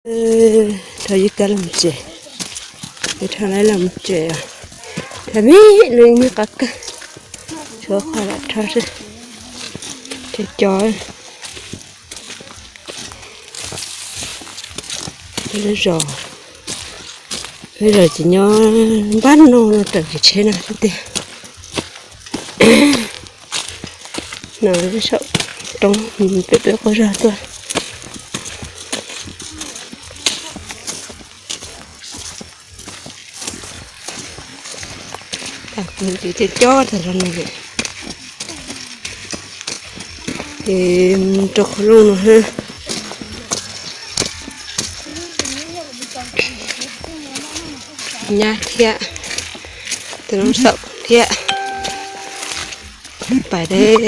Rho ib kab los tsev, rho lawv los tsev os. Rho me no me qab kawg, tshuav qhov lam rho xwb. Cov cov lub zos, lub zos ces nyob npab no no raws kev tsheb no xwb tiag. No lub saum roob pem peb qaug zog tuaj. Ces cob tag zog no ces rau qhov looj no hab. Nyab thiab, tus no saum thiab. Pais deb.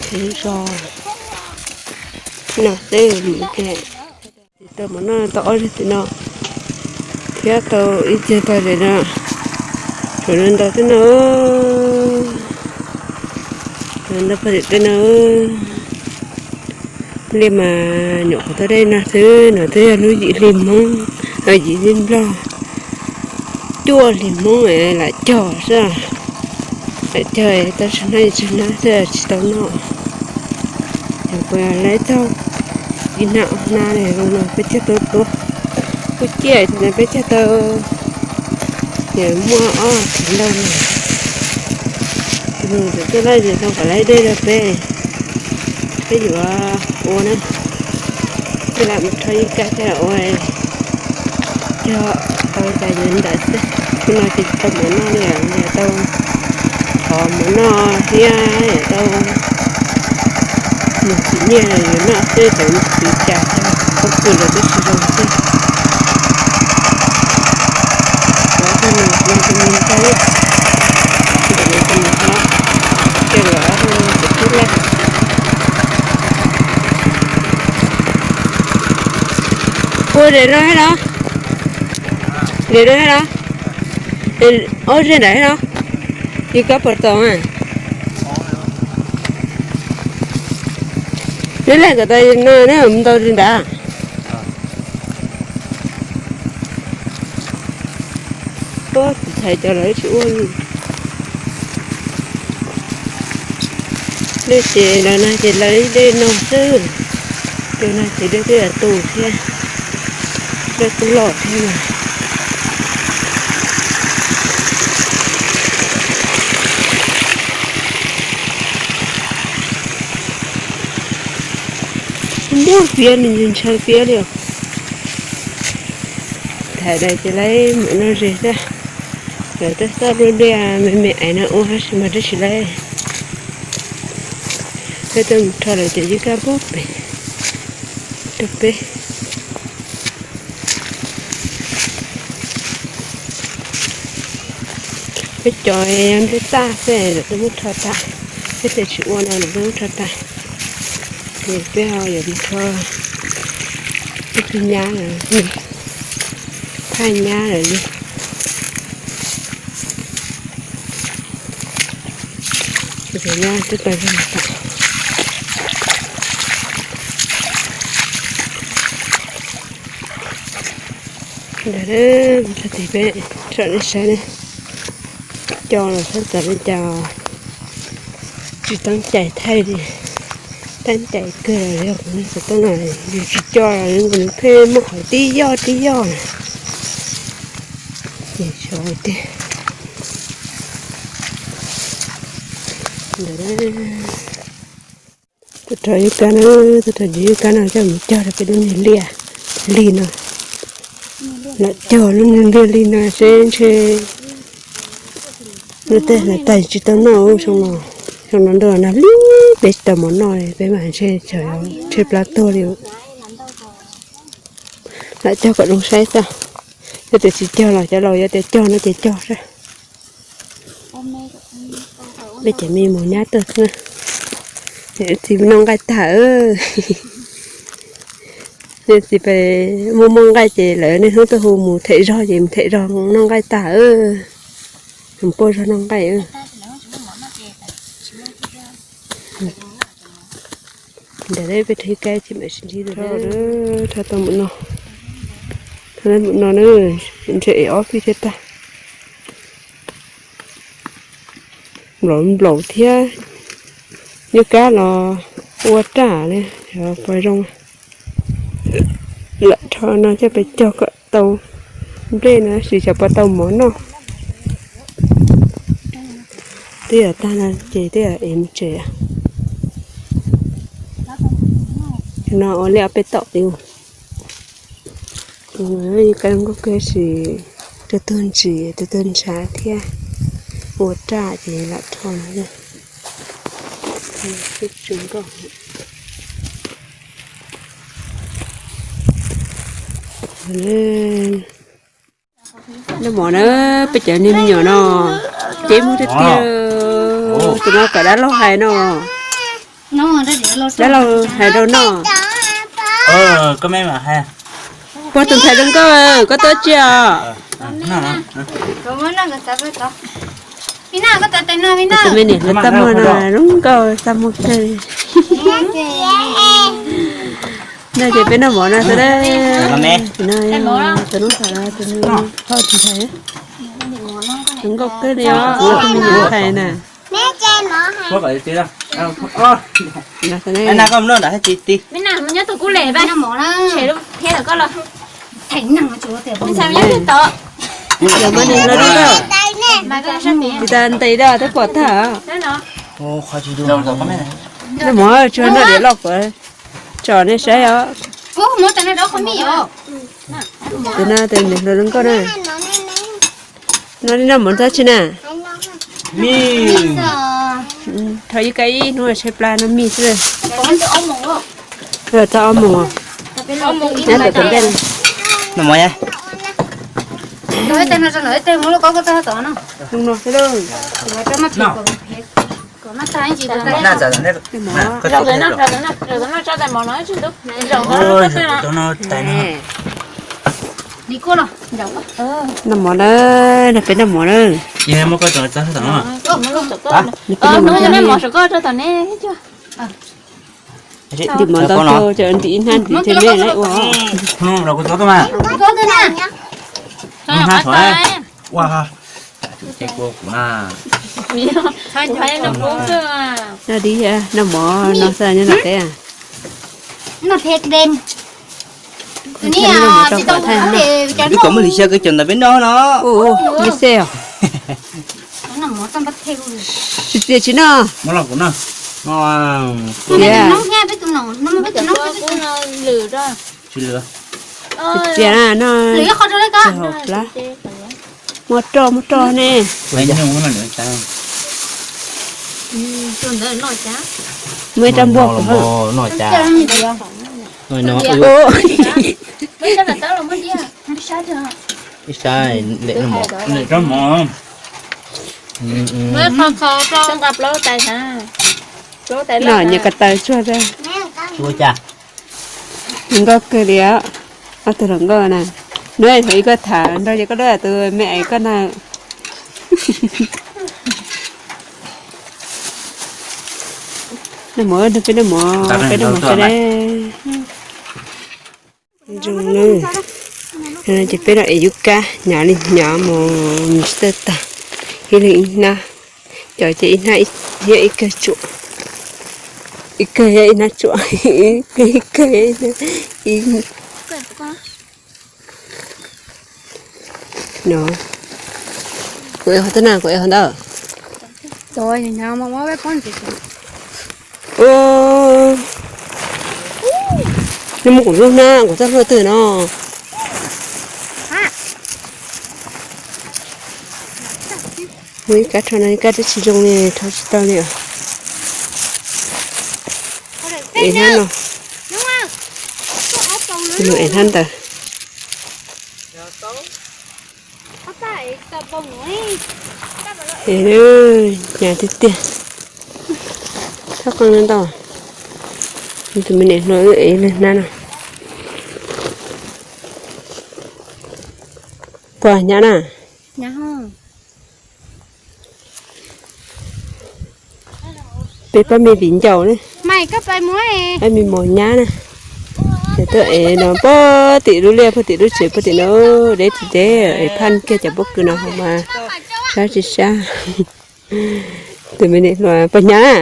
Ces lub zos no twb mus tsis tau mov noj tau ob zaug tim no, thiab tau ib txhia poj zem no, tsuas ntau tej no, tsuas ntau poj zem tej no. Liaj mas nyuam qhuav tau dej no xwb, no twb yog lub yim hli Hmoob, yim hli Nplog, cuaj hli Hmoob lam cog xwb. Lam cog tau tsawg hnab tsawg hnab xwb tsis tau noj. Yog puas laib txog ib hnab ob hnab li zoo no peb cog tau tuab, kuj ciaj no peb cog tau, ces muaj ob txhiab ntau no. Tus nus txawm tuaj laij zoo kom laib dej rau peb, peb yuav ua na, peb lam mus rho ib kab thiab ua, cog tau cas yuav ntawd xwb. Hnub no ces tsis tau mov noj li, tau thov mov noj thiab tau mus txiv nyiaj los yuav noj xwb, txawm mus txiv cas txog pob kws los twb tsis zoo xwb. Cov tug nus no tus nus ntau, tus nus hlob, ces lawv tus tub laj. Ua zem no thiab no, zem no thiab no, ob zej nram thiab no, yus kab puas tau? Neb laj kom tau no neb mus ntau li nrad. Pob tsis thaiv cov lawv tsis ua li. Dej ces lawv na ces lawv dej no xwb, ces no ces dej twb yog tu thiab, dej kuj loj thiab mas. Ntuj, piab me ntsis ntshaw piab li os. Thaum ntawd ces lawv mam noj ze xwb. Lawv tuaj xauj lub liaj me me ais no ua tab sis mas tab sis lawv, lawv tuaj mus rho lawv cov yub kab pob pem rau peb. Peb cov nplej tag xwb lawv twb muab rho tas, peb tias tsis ua no lawv twb muab rho tas. Ces peb ho yuav mus rho ib tug nyab lawm, thaj nyab lawm li. Tus nyab twb tau zoo tas. Ntawd, tag kis peb tsom nej saib ne, cov los txhob txawv li cas, tsis teeb cai thaij li, teeb cai kawg los yog kuv xov tooj no yus tsis coj los nws pheej muaj qhov tib yoj tib yoj na. Ces xyov tiag. Ntawd, tuaj rho yub kab no, tuaj rho yub kab no coj mus cog rau peb lub niag liaj li no. Lam cog lub niag liaj li no seb ntshe luag tej tais tsis tau noj xyoo no, xyoo no ntuj nag li, peb tsis tau mov noj li, peb mas ntshe, ntshe plab tuag li. Lam cog kom zoo saib xwb, yog tias tsis cog los cov laus yuav tias cog no ces cog xwb. Peb cov me mus nyab tuaj xwb na. Txiv noj nqaij tag, txiv pem muaj muaj nqaij ces lawv niaj hnub tuaj hu mus them zog ces mus them zog noj nqaij tag, mus pauj zog noj nqaij. Ntawm peb rau ib kab ces mam sib ntsib. Rau tau npaum no, tau npaum no na, ntshe es ob fij thiaj tag. Nplaum nplaum thiab, nyuj kab los ua raj li, pos zoo. Lam rho no coj pes cog kom tau nplej no tab sis xyov puas tau mov noj. Twb yog tag no ces twb yog es mus tsev. No ua liaj ob peb tom li. Yus ka nkauj kawg sis tus tuag ntsis tus tuag ntshav thiab ua raj ces lam rho no. Noj mov na, peb cov niag me nyuam no, ceb muag tiag tiag. Tus no kom dab laug hais no. Dab laug hais rau noj. Puag tus ntxhais zoo nkauj, koj tuaj tsi os? Tus me niam hluas txaj muag no zoo nkauj txaj muag kawg. No ces peb noj mov no xwb na. Tus no tus nus hais, tus nus hais zoo nkauj kawg li os, tus me nyuam hais na. Tsis tas ntes da twb pom tag. Noj mov tsuas noj diav loj kuv tso nej saib os. Tus no tus niam hluas zoo nkauj na. No li noj mov ntxob tsi na? Thov ib kab ib hnub tshaib plab noj mij xwb. Txog ob moos. Noj mov. Noj mov na, peb noj mov na. Ntim mov ntau kawg, ntim ib hnab ntim thiaj me lawv ua. Noj dib, noj mov no xwb nyob no teb. Twb kom muaj li xya kawg cov ntawm peb noj no. Ub, ub, ib xej os. Tsis tias tsis noj. Tias, tias no, hauv plab. Muab roj, muab roj ne. Muab ib rab npuaj. No nyias ko taw tsuag. Nkauj kawg li os, ob tug hluas nkauj na. Hnub ib koj tham nrog ces koj dab tus me es koj na. Noj mov, peb noj mov, peb noj mov sawv daws. Zoo na, ces peb los ev yub kab hnyav li hnyav mas mus tsis tawj tag, ib leeg ib hnab, cov ces ib hnab yog ib kawg tsuam, ib kawg yog ib hnab tsuam, ib kawg ib kawg yog ib hnab ib. No, kuv ev qhov twg na, kuv ev qhov ntawd. Nws muab kuv lub hnab, kuv txoj hlua twg no. Muaj ib kab rho no, ib kab twb tsis zoo li, rho tsis tau li os. Ev hnab no, nws ev hnab ntawd. Hnyav tiag tiag. Txhob qee ntau. Tus me niam hluas wb ev ib leeg hnab no. Puas hnyav na? Hnyav. Pab me viv ncaus na, pab me mos nyab na. Ces tuaj ev no pog tim lub liaj, pog tim lub tsev, pog tim no deb tsis deb es phaj kiag cov pob kws no hauv mas sab tsis sab. Tus me niam hluas pog hnyav.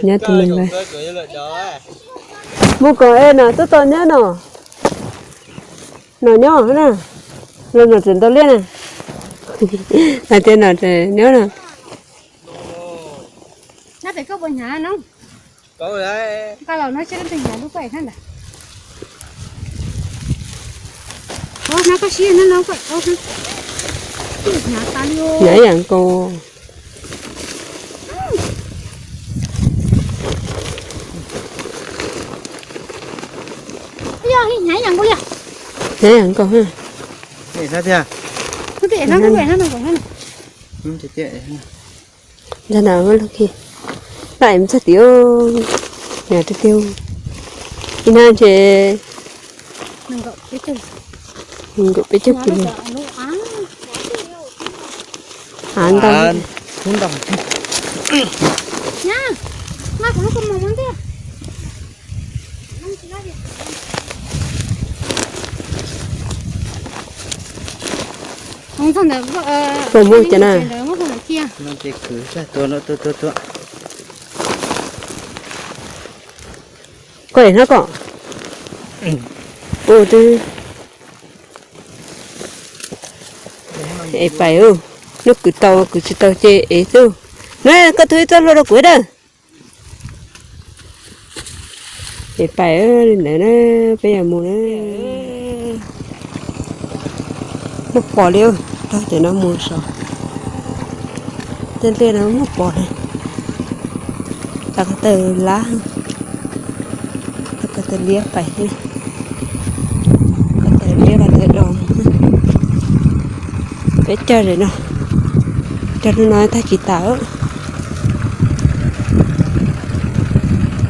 Nyob tus me ntawd. Mus kom es no tuaj tau nyob no. No nyob na. Los no tseem ntau liaj na. Hais tias no tseem nyob no. Hnyav yam nkaus. Hnyav yam nkaus. Ntag no, laj es txog tid, tiag tiag, ib hnab ntshe nkaum peb caug kis. Av ntau. Puas muaj cov na? Koj ev hnab kom. Ua twb ev pais, nws kwv tau kwv tsis tau ces ev xwb. Na, koj tug ib txoj hlua rau kuv dawb. Ev pais li ntawd na, peb yuav mus na. Muaj pos li, tog cov no mus saud. Tej dej no muaj pos li. Tau ko taw lab, tau ko taw liab pais, ko taw liab los taw do. Peb cog li no, cog li no tag tsis tas.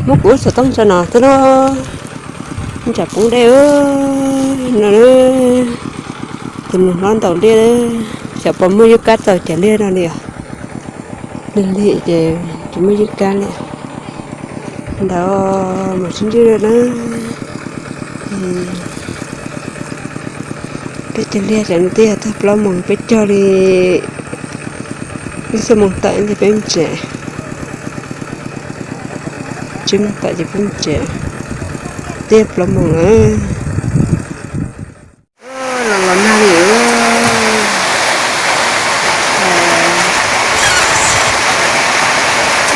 Muab kuv lub xov tooj tso no xwb na. Tsam poob dej no. Tus nus hlob ntaus liaj, xyov puas muaj yeeb kab txaus cov liaj no li os. Lig lig ces tsis muaj yeeb kab li. Ntawd mas sib ntsib na. Peb cog liaj tsam no twb yog tag plaub moos, peb cog li ib xuab moos tawm ces peb mus tsev. Tsib moos tawm ces peb mus tsev. Twb yog plaub moos lawm. Los los nag li.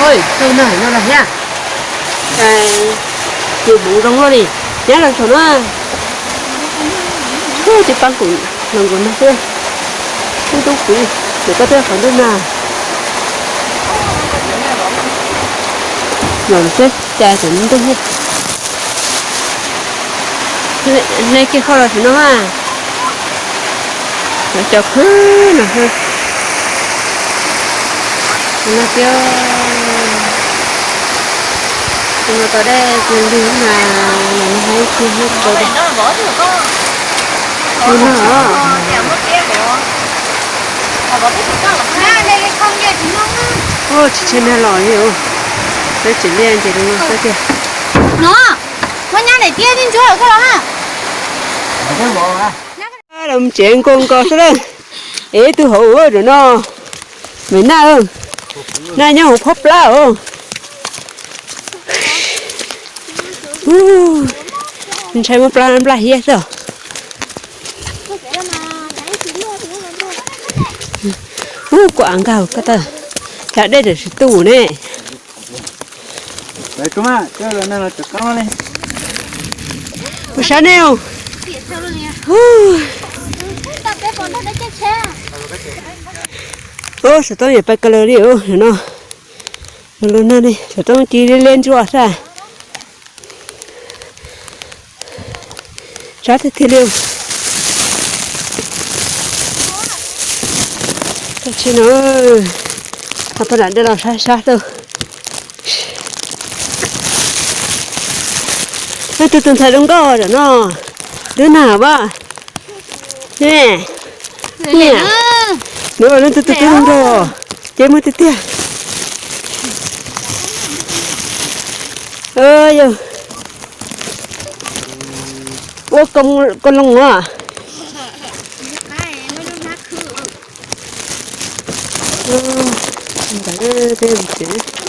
Oj, tau nag no los thiab. Ces mus zoo luaj li. Nyob los thaum no, tsis paub kuv los nkaus nag xwb. Tub tub kuv, ces koj twb qhov ntuj nag. Los seb cas tseem ntuj. Nej kiag kho los tsis no ha. Cov khwb no, no tiag. Tus no tau dej kiag lig na, los no ib tug ib tug. Tus no, tsis tshe nag los li. Peb tsev liaj ces tus no xwb tiag. No, muab nyab daim tiab tib ntsuab koj los ha. Los tsev nkaus nkaus xwb lawm. Es tus hauv ua zaum no, me naj, naj nyob hauv phob plab os. Ntshai muab plab nplaj hiab xwb. Ub, kuv av nkag koj tawg, cas dej tseem tsis tu ne. Ua sab ne. Ub, xov tooj yuav pais kawg lawm li no. Lus no ne, xov tooj ci liab liab ntsuab xwb. Sab tiag tiag li. Tab sis no, ho poj niam dej los sab sab xwb. Tus tus ntxhais zoo nkauj zaum no, Twb nag pab. Nws ua leej twg twb nrog, ces muaj tiag tiag. Yog ua koj loo as. Ntawd tej ntses.